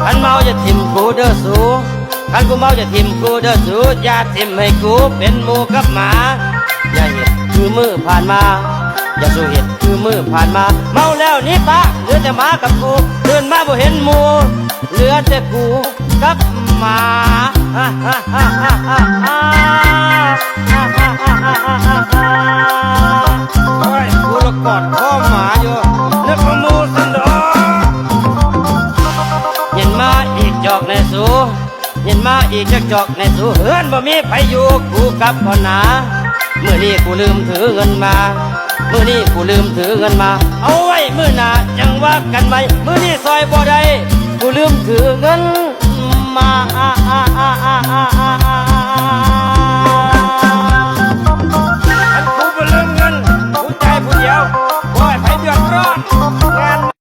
ຄັນເມົາຢ່າຖິ້ມກູເດີສູ ຄັນກູເມົາຢ່າຖິ້ມກູເດີສູ ຢ່າຖິ້ມໃຫ້ກູເປັນໝູ່ກັບໝາ. ຢ່າເຮັດຄືມື້ຜ່ານມາ ຢ່າສູ່ເຮັດຄືມື້ຜ່ານມາ. ເມົາແລ້ວໜີປະ ເຫຼືອແຕ່ໝາກັບກູ ຕື່ນມາບໍ່ເຫັນໝູ່ ເຫຼືອແຕ່ກູກັບໝາ. ໂອ້ຍ ກູລະກອດຄໍໝາຢູ່ ນຶກວ່າໝູ່ຊັ້ນດອກ. ຍິນມາອີກຈອກແນ່ສູ ຍິນມາອີກຈັກຈອກແນ່ສູ ເຮືອນບໍ່ມີໃຜຢູ່ ກູກັບກ່ອນໜາ. ມື້ນີ້ກູລືມຖືເງິນມາ ມື້ນີ້ກູລືມຖືເງິນມາ ເອົາໄວ້ມື້ໜ້າຈັ່ງວ່າກັນໃໝ່ ມື້ນີ້ຊ່ອຍບໍ່ໄດ້ ກູລືມຖືເງິນມາ. ໂອ້ຍ